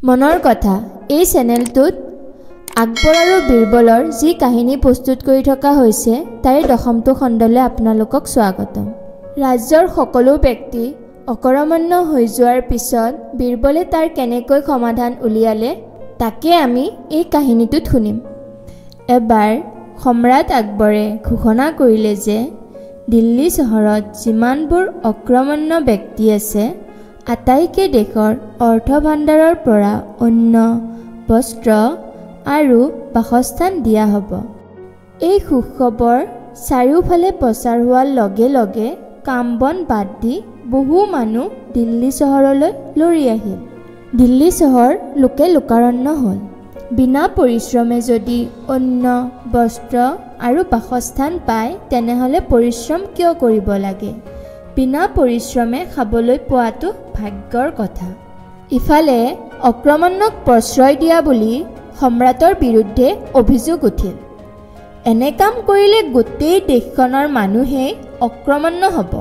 মনৰ কথা এই চেনেলটোত আকবৰ আৰু বীৰবলৰ যি কাহিনী প্ৰস্তুত কৰি থকা হৈছে, তাৰে দশমটো খণ্ডলৈ আপোনালোকক স্বাগতম। ৰাজ্যৰ সকলো ব্যক্তি অকৰ্মণ্য হৈ যোৱাৰ পিছত বীৰবলে তাৰ কেনেকৈ সমাধান উলিয়ালে, তাকে আমি এই কাহিনীটোত শুনিম। এবাৰ সম্ৰাট আকবৰে ঘোষণা কৰিলে যে দিল্লী চহৰত যিমানবোৰ অকৰ্মণ্য ব্যক্তি আছে, আটাইকে দেশৰ অৰ্থভাণ্ডাৰৰ পৰা অন্ন, বস্ত্ৰ আৰু বাসস্থান দিয়া হ'ব। এই সুখবৰ চাৰিওফালে প্ৰচাৰ হোৱাৰ লগে লগে কাম বন বাদ দি বহু মানুহ দিল্লী চহৰলৈ লৰি আহিল। দিল্লী চহৰ লোকে লোকাৰণ্য হ'ল। বিনা পৰিশ্ৰমে যদি অন্ন, বস্ত্ৰ আৰু বাসস্থান পায়, তেনেহ'লে পৰিশ্ৰম কিয় কৰিব লাগে? বিনা পৰিশ্ৰমে খাবলৈ পোৱাটো ভাগ্যৰ কথা। ইফালে অকৰ্মণ্যক প্ৰশ্ৰয় দিয়া বুলি সম্ৰাটৰ বিৰুদ্ধে অভিযোগ উঠিল। এনে কাম কৰিলে গোটেই দেশখনৰ মানুহেই অকৰ্মণ্য হ'ব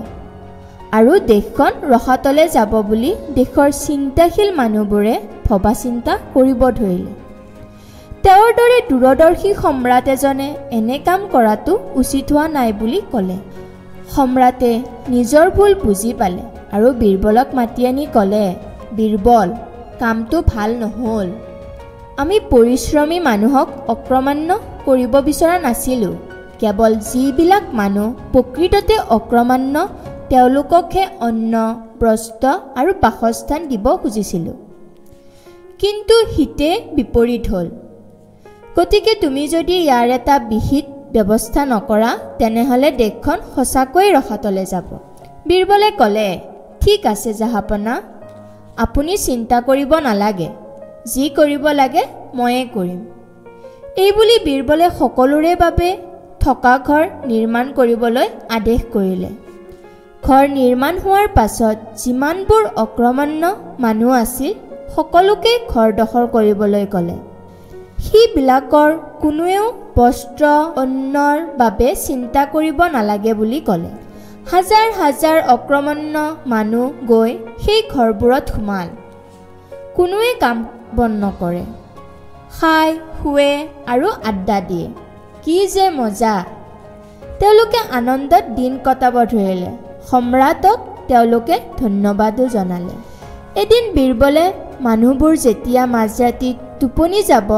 আৰু দেশখন ৰসাতলে যাব বুলি দেশৰ চিন্তাশীল মানুহবোৰে ভবা চিন্তা কৰিব ধৰিলে। তেওঁৰ দৰে দূৰদৰ্শী সম্ৰাট এজনে এনে কাম কৰাটো উচিত হোৱা নাই বুলি ক'লে। সম্ৰাটে নিজৰ ভুল বুজি পালে আৰু বীৰবলক মাতি আনি ক'লে, বীৰবল, কামটো ভাল নহ'ল। আমি পৰিশ্ৰমী মানুহক অকৰ্মণ্য কৰিব বিচৰা নাছিলোঁ। কেৱল যিবিলাক মানুহ প্ৰকৃততে অকৰ্মণ্য, তেওঁলোককহে অন্ন, বস্ত্ৰ আৰু বাসস্থান দিব খুজিছিলোঁ। কিন্তু হিতে বিপৰীত হ'ল। গতিকে তুমি যদি ইয়াৰ এটা বিহিত ব্যৱস্থা নকৰা, তেনেহ'লে দেশখন সঁচাকৈয়ে ৰসাতলে যাব। বীৰবলে ক'লে, ঠিক আছে জাহাপনা, আপুনি চিন্তা কৰিব নালাগে। যি কৰিব লাগে ময়ে কৰিম। এইবুলি বীৰবলে সকলোৰে বাবে থকা ঘৰ নিৰ্মাণ কৰিবলৈ আদেশ কৰিলে। ঘৰ নিৰ্মাণ হোৱাৰ পাছত যিমানবোৰ অকৰ্মণ্য মানুহ আছিল, সকলোকে ঘৰ দখল কৰিবলৈ ক'লে। সিবিলাকৰ কোনোৱেও বস্ত্ৰ, অন্নৰ বাবে চিন্তা কৰিব নালাগে বুলি ক'লে। হাজাৰ হাজাৰ অকৰ্মণ্য মানুহ গৈ সেই ঘৰবোৰত সোমাল। কোনোৱে কাম বন নকৰে, খায়, শুৱে আৰু আড্ডা দিয়ে। কি যে মজা! তেওঁলোকে আনন্দত দিন কটাব ধৰিলে। সম্ৰাটক তেওঁলোকে ধন্যবাদো জনালে। এদিন বীৰবলে মানুহবোৰ যেতিয়া মাজৰাতি টোপনি যাব,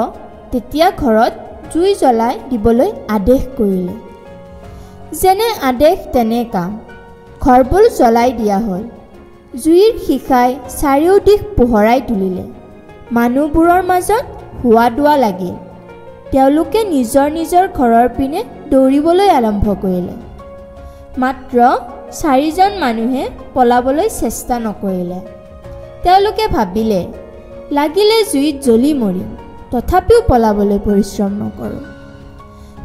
তেতিয়া ঘৰত জুই জ্বলাই দিবলৈ আদেশ কৰিলে। যেনে আদেশ তেনে কাম। ঘৰবোৰ জ্বলাই দিয়া হ'ল। জুইৰ শিখাই চাৰিওদিশ পোহৰাই তুলিলে। মানুহবোৰৰ মাজত হুৱা দুৱা লাগিল। তেওঁলোকে নিজৰ নিজৰ ঘৰৰ পিনে দৌৰিবলৈ আৰম্ভ কৰিলে। মাত্ৰ চাৰিজন মানুহে পলাবলৈ চেষ্টা নকৰিলে। তেওঁলোকে ভাবিলে, লাগিলে জুইত জ্বলি মৰিম, তথাপিও পলাবলৈ পৰিশ্ৰম নকৰোঁ।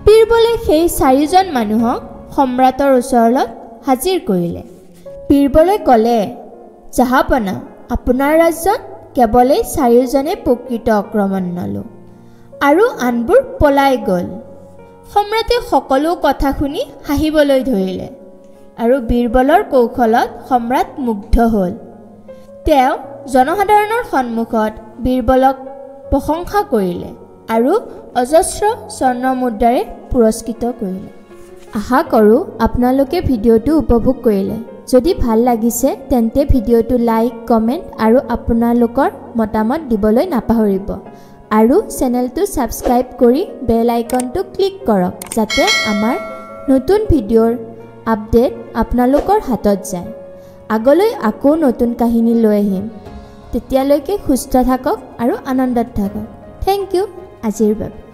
বীৰবলে সেই চাৰিজন মানুহক সম্ৰাটৰ ওচৰত হাজিৰ কৰিলে। বীৰবলে ক'লে, জাহাপনা, আপোনাৰ ৰাজ্যত কেৱল এই চাৰিওজনে প্ৰকৃত অকৰ্মণ্য লোক আৰু আনবোৰ পলাই গ'ল। সম্ৰাটে সকলো কথা শুনি হাঁহিবলৈ ধৰিলে আৰু বীৰবলৰ কৌশলত সম্ৰাট মুগ্ধ হ'ল। তেওঁ জনসাধাৰণৰ সন্মুখত বীৰবলক প্ৰশংসা কৰিলে আৰু অজস্ৰ স্বৰ্ণ মুদ্ৰাৰে পুৰস্কৃত কৰিলে। আশা কৰোঁ আপোনালোকে ভিডিঅ'টো উপভোগ কৰিলে। যদি ভাল লাগিছে, তেন্তে ভিডিঅ'টো লাইক, কমেণ্ট আৰু আপোনালোকৰ মতামত দিবলৈ নাপাহৰিব আৰু চেনেলটো ছাবস্ক্ৰাইব কৰি বেল আইকনটো ক্লিক কৰক, যাতে আমাৰ নতুন ভিডিঅ'ৰ আপডেট আপোনালোকৰ হাতত যায়। আগলৈ আকৌ নতুন কাহিনী লৈ আহিম। তেতিয়ালৈকে সুস্থ থাকক আৰু আনন্দত থাকক। Thank U আজিৰ বাবে।